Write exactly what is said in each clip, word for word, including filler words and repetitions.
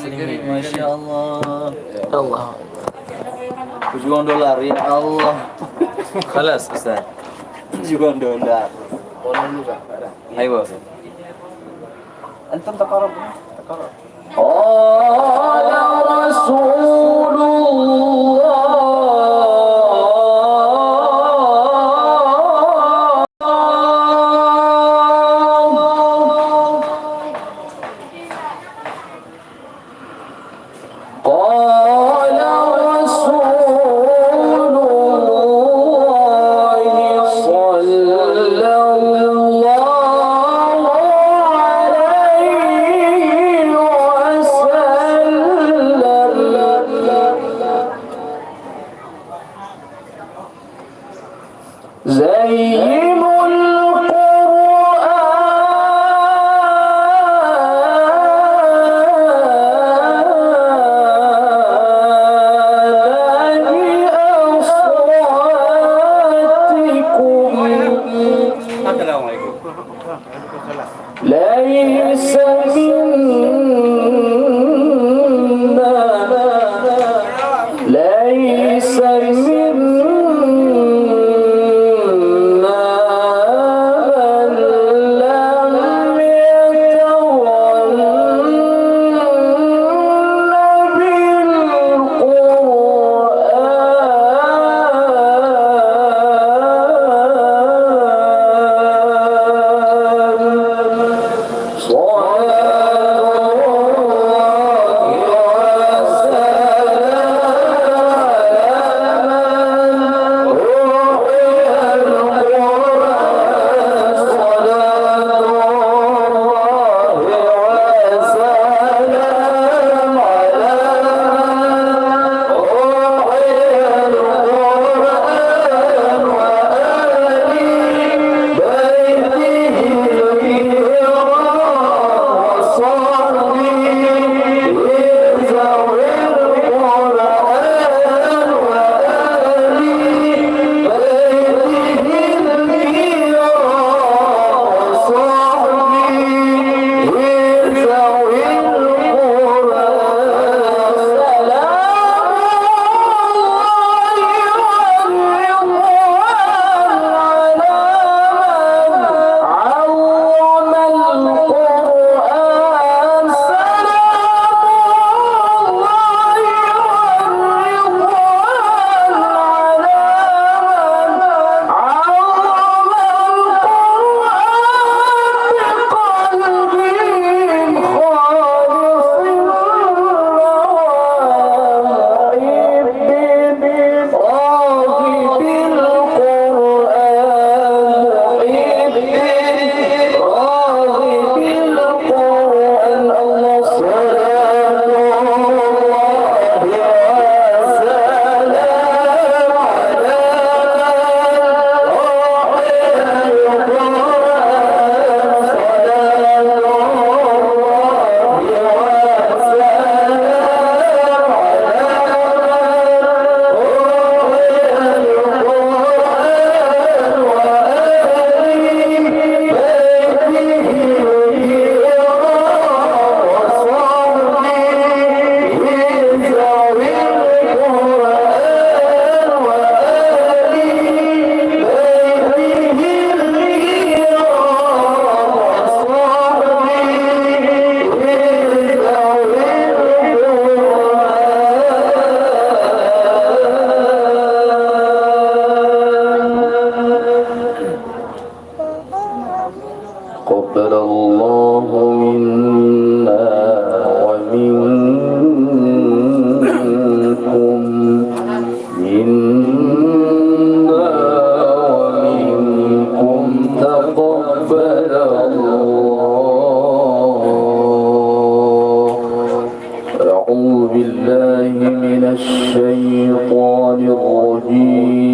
Masya Allah. Ya Allah. Pejuang dolar, ya Allah. Khalas, Ustaz. Pejuang dolar. Ayo. Antum takarab, takarab. قال رسول الله قال رسول الله صلى الله عليه وسلم. زينوا القرآن بأصواتكم. ليس منا، ليس منا من لم يتغن بالقرآن. تقبل الله منا ومنكم، منا ومنكم تقبل الله. أعوذ بالله من الشيطان الرجيم.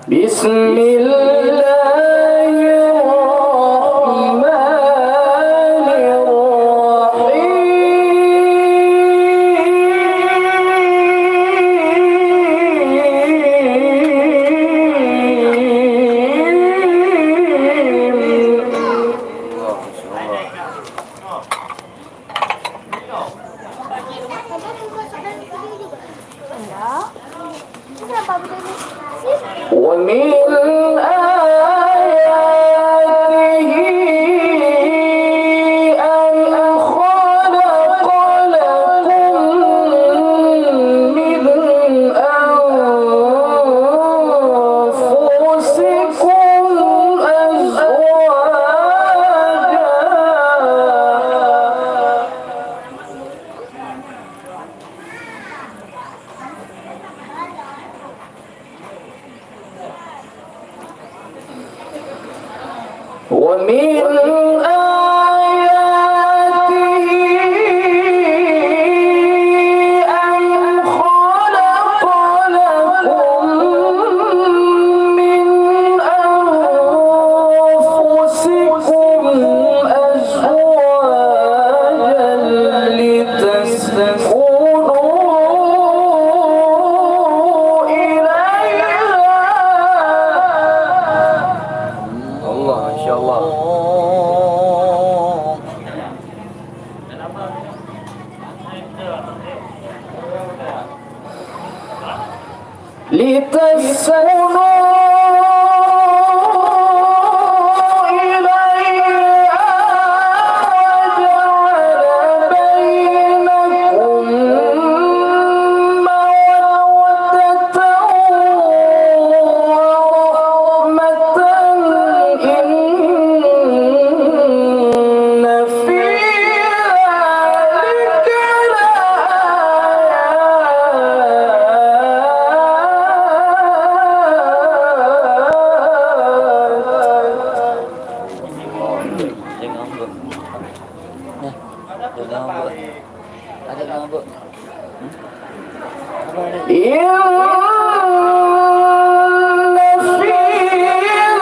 بسم الله الرحمن الرحيم. ومن آياته أن خلق لكم من أنفسكم أزواجا. ومن آياته أن خلق لكم من أنفسكم أزواجا لتسكنوا إليها. Allah, Masya Allah. لتسكنوا إليها وجعل بينكم مودة ورحمة. إن في ذلك لآيات. Jangan ambek. Nah, jangan ambek. Ada yang ambek. إن في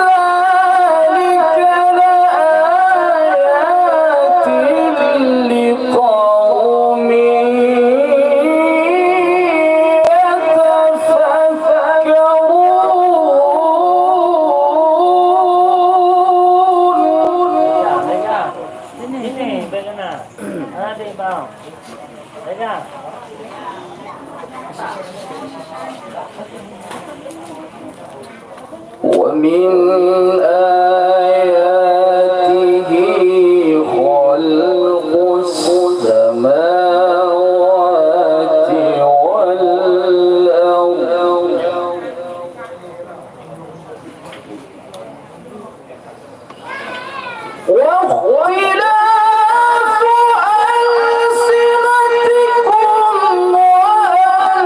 ذلك لآيات لقوم يتفكرون. Sini, sini, bagaimana? Ada bang. ومن آياته خلق السماوات والأرض واختلاف ألسنتكم وألوانكم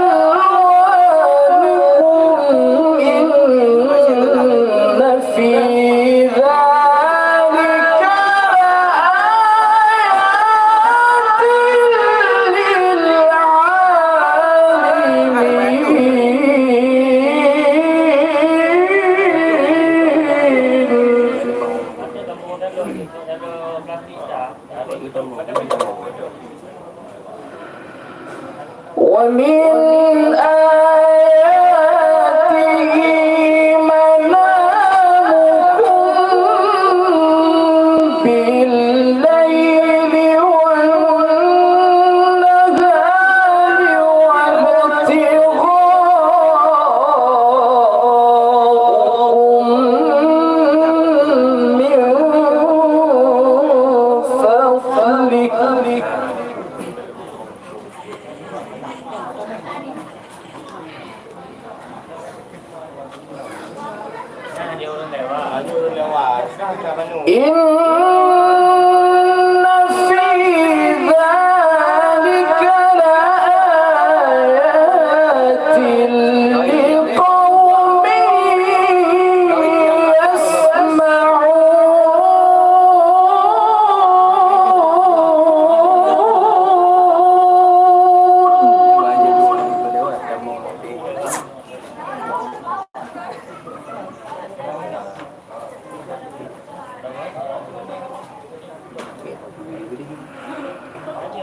إن في ذلك لآيات للعالمين. ومن آياته منامكم بالليل والنهار وابتغاؤكم من فضله. إن في ذلك لآيات لقوم يسمعون.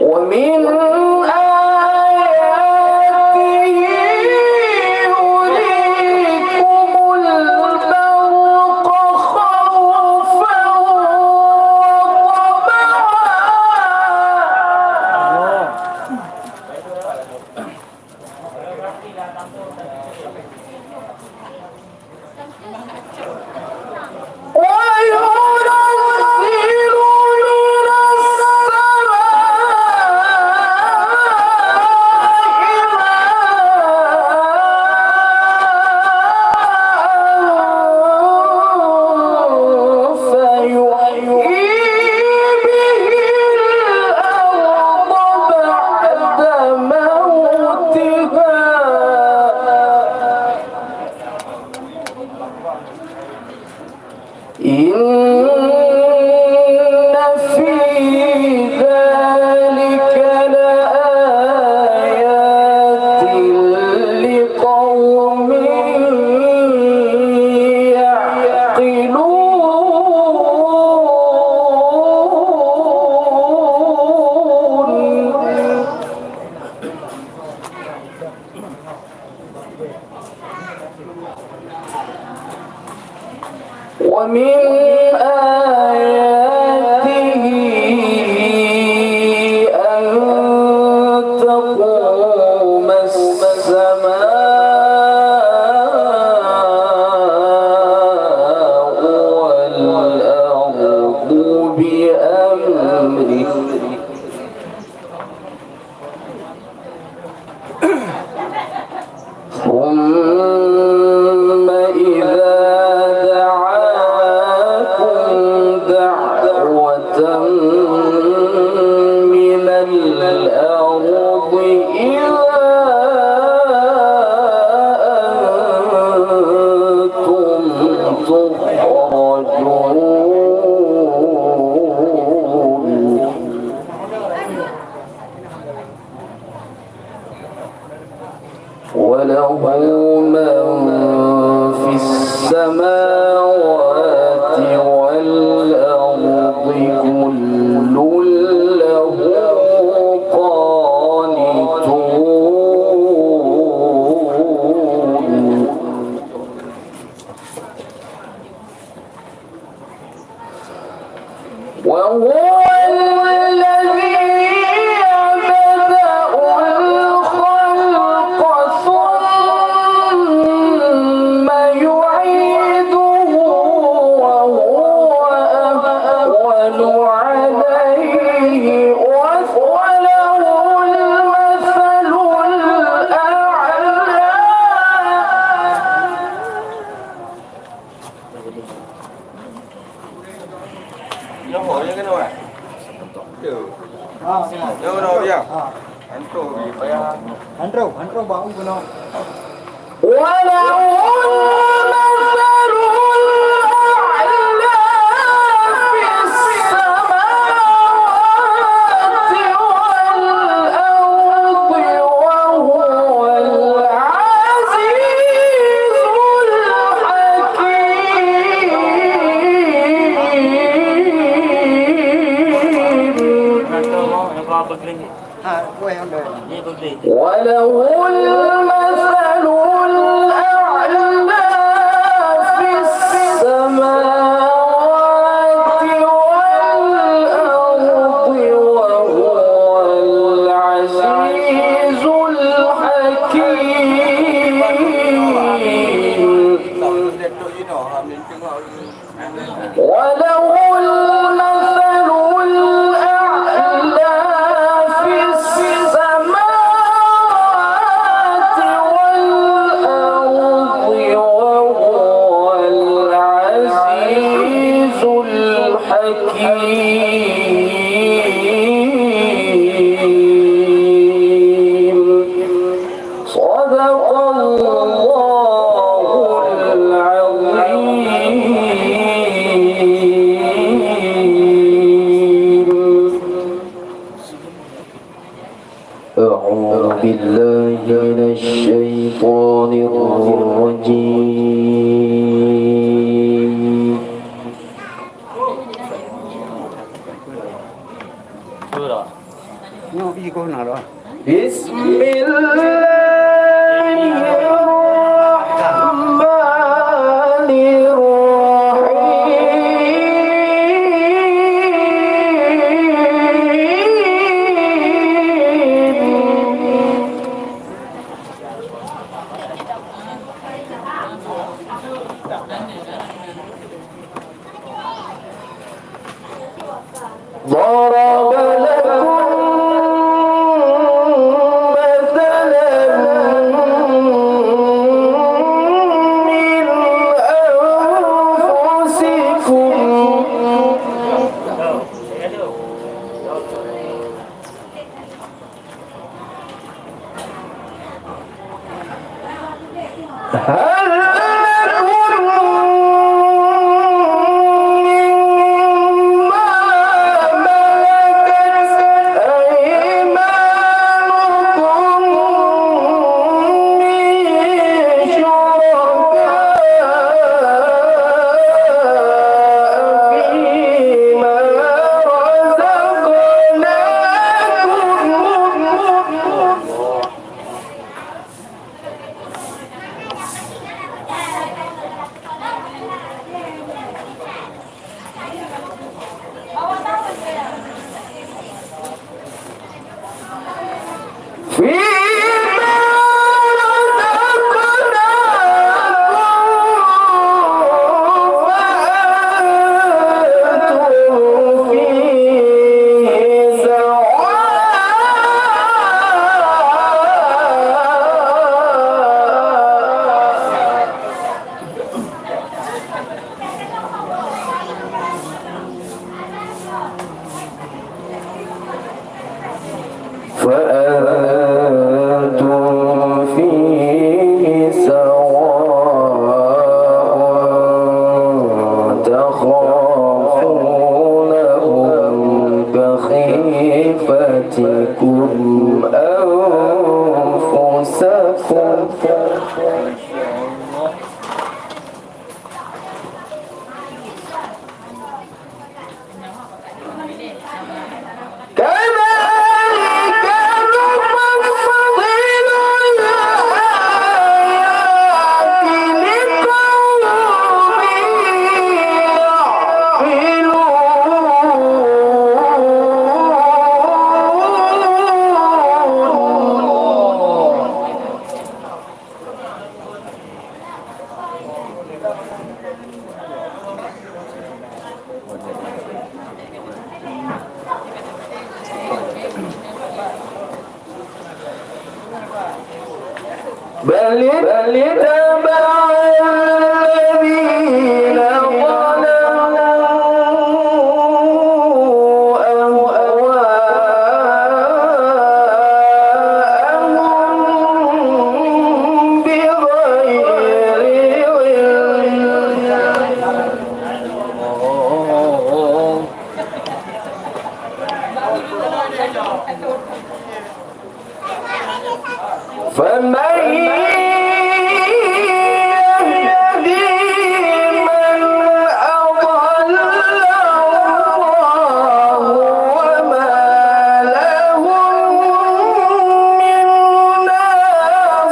ومن آياته يريكم البرق خوفا وطمعا. ومن آياته أن تقوم السماء والأرض بأمره. ثم إذا دعاكم دعوة من الأرض إذا أنتم تخرجون. وله من في السماوات والأرض كل له قانتون. وهو الذي يبدأ الخلق ثم يعيده وهو أهون عليه وله المثل الأعلى. Nyoe ho, nyoe keunoe, eh? Nyoe keunoe, ya. Hantu, ya. Hantu, hantu bak u keunoe. وله المثل الأعلى في السماوات والأرض وهو العزيز الحكيم. وله المثل الأعلى في السماوات والأرض وهو العزيز الحكيم. وله المثل الأعلى في السماوات والأرض وهو العزيز الحكيم. صدق الله العظيم. أعوذ بالله من الشيطان الرجيم. Nyoe bie keuh na lôn. بسم الله الرحمن الرحيم. ضرب لكم مثلا من أنفسكم. هل لكم مما ملكت أيمانكم من شركاء فيما رزقناكم. بل اتبع الذين ظلموا أهواءهم بغير علم. فمن يهدي من أضل الله وما لهم من ناصرين.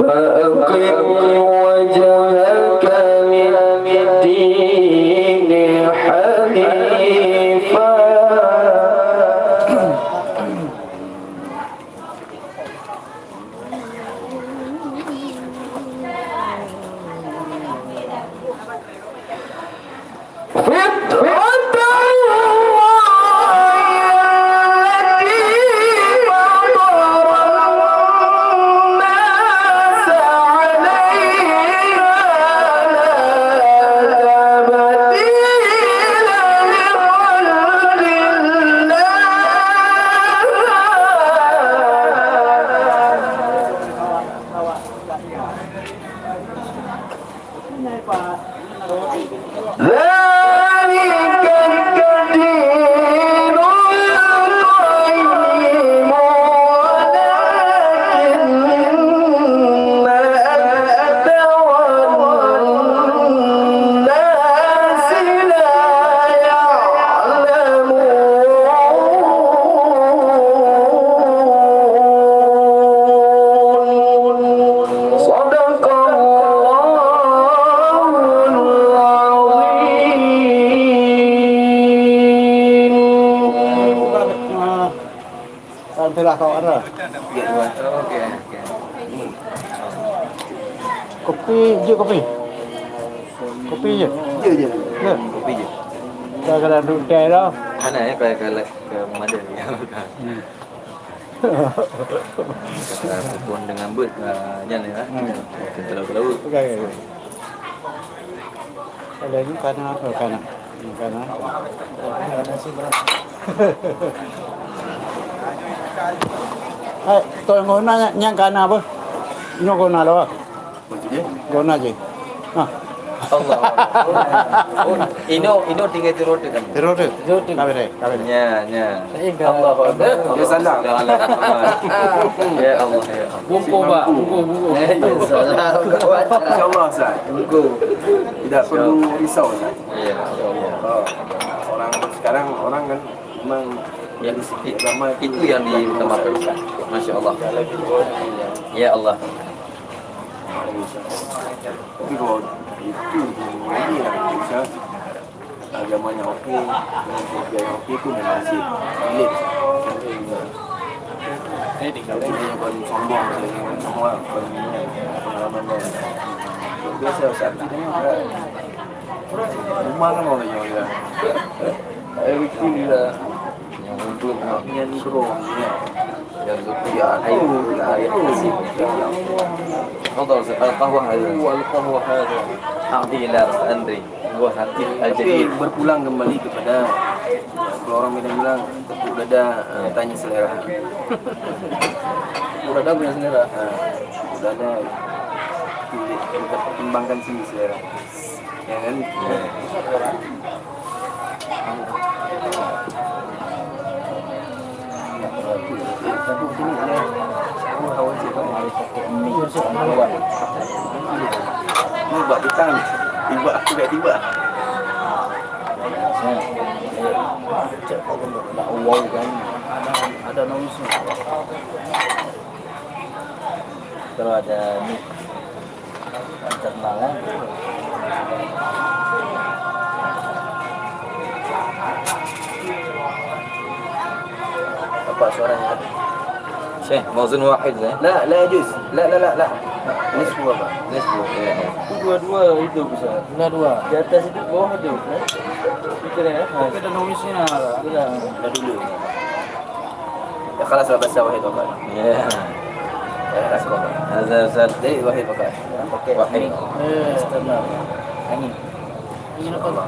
فأقم وجهك للدين حنيفا. فطرة الله التي فطر الناس عليها لا تبديل لخلق الله. ذلك الدين القيم ولكن أكثر الناس لا يعلمون. صدق الله العظيم. Alhamdulillah, kawan. Kopi, jeuet kopi. Kopi jeuet. Jeuet, jeuet. Jeuet. Kopi jeuet. Dah kena duduk teh dah. Mana, eh, kalau, kalau ke Madura? Hmm. Kata pun dengan beuet, ah, nyan, ya. Hmm. Mungkin terlalu, terlalu. Okey, okey, okey. Ada ni kana, oh, kana. Ni kana. Hai, tuan guna nyang kana apa? Nyoe guna lo. Maksudnya? Guna je. Ha. Allah. Oh, ino, ino tinggal tiru tu kan? Tiru tu. Tiru tu. Kabeh deh, kabeh deh. Ya, ya. Allah. Ya, salam. Ya Allah, ya Allah. Bungkuk, Pak. Bungkuk, bungkuk. Ya, ya, salam. InsyaAllah, Ustaz. Bungkuk. Tidak perlu risau, Ustaz. Ya, ya Allah. Oh, orang sekarang, orang kan memang, ya, dari segi agama itu yang diutamakan, Ustaz. Masya Allah. Ya Allah. Tapi kalau itu, ini yang bisa agamanya oke, dengan keluarga yang oke itu memang sih. Sulit. Jadi, kalau dia bukan sombong, saya ingat semua, bukan ini, pengalaman dia. Biasa, Ustaz. Rumah kan orang yang, ya. Saya bikin dia. Yang untuk, yang suruh, ya. Yang untuk, ya, ayo, ya, ayo. Tafadhal, Ustaz. Al-qahwah hadha. Al-qahwah hadha. A'ti ila Ras Andri. Buah hati. Tapi al-jadid. Berpulang kembali kepada Kalau orang Medan bilang, tepuk dada, eh, tanya selera. Tepuk dada punya selera. Ah, tepuk dada, pilih, pertimbangkan sendiri selera. Ya kan? Ya. Ni bak petang. Tiba, aku dah tiba. Cek kau kena nak wow kan. Ada, ada noise. Kalau ada ni, internal kan. Apa suaranya? Syekh, mauzun wahid, eh? La, la yajuz. La, la, la, la. Nisfu apa? Nisfu, ya. Itu dua-dua itu, Ustaz. Dua-dua. Di atas itu, bawah itu, eh? Itu ya, ha. Tapi ada noise-nya. Sudah. Dah dulu. Ya, khalas lah, bahasa wahid apa? Ya. Ya, khalas apa? Azan, Ustaz. Jadi, wahid apa? Wahid. Eh, standar. Ini. Ini apa?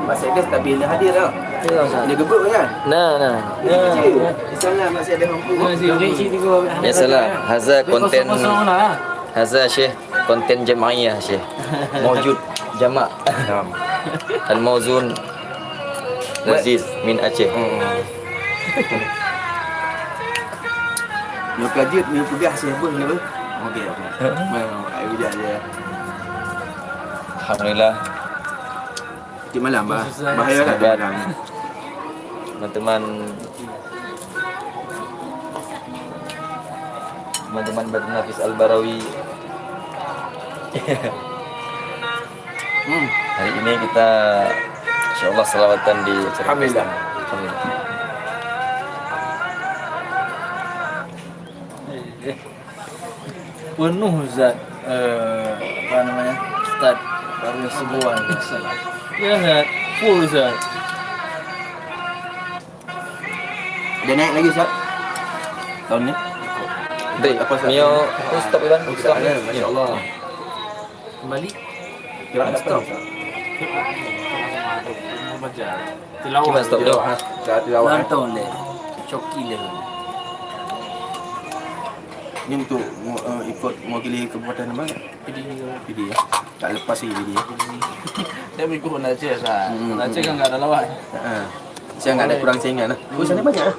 Masih ada stabil dia hadir tau. Ya, Ustaz. Dia gebuk kan? Nah, nah. Ya. Di sana masih ada mampu. Ya, Ustaz. Biasalah, haza konten, kosong-kosong lah. Haza Syekh. Konten jamaiyah, Syekh. Maujud jamak. Naam. Al-Mauzun Aziz min Aceh. Hmm. Nyoe ka jeuet, nyoe peugah Syekh beuh nyoe. Okey, okey. Heeh. Baik, baik. Ayo, bijak je. Alhamdulillah. Di malam, bah. Susah. Bahaya lah di malam. Teman-teman, teman-teman Baitul Nafis Al-Barawi. Hmm. Hari ini kita, insya Allah, selawatan di acara. Alhamdulillah. Alhamdulillah. Penuh zat, eh, apa namanya, start baru semua. Ya, Zat. Full, Zat. Dia naik lagi, Ustaz? Tahun ni? Baik, apa, Ustaz? Mio, aku stop, Iwan. Oh, stop, Ustaz, ni. Ya, masya Allah. Kembali? Kira stop. Baca. Tilawah. Cuma stop dulu. Tilawah, ha. Tilawah, eh. Nonton deh. Coki deh. Ni untuk mu-, eh, ikut mewakili kabupaten apa? Pidie. Pidie, ya. Tak lepas lagi Pidie, ya. Dia mengikut Honda Aceh, kan? Hmm, Honda Aceh hmm. Kan nggak ada lawan. Ha. Saya nggak ada kurang saingan lah. Oh, sana banyak lah.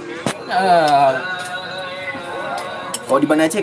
Ah. Oh, di Banda Aceh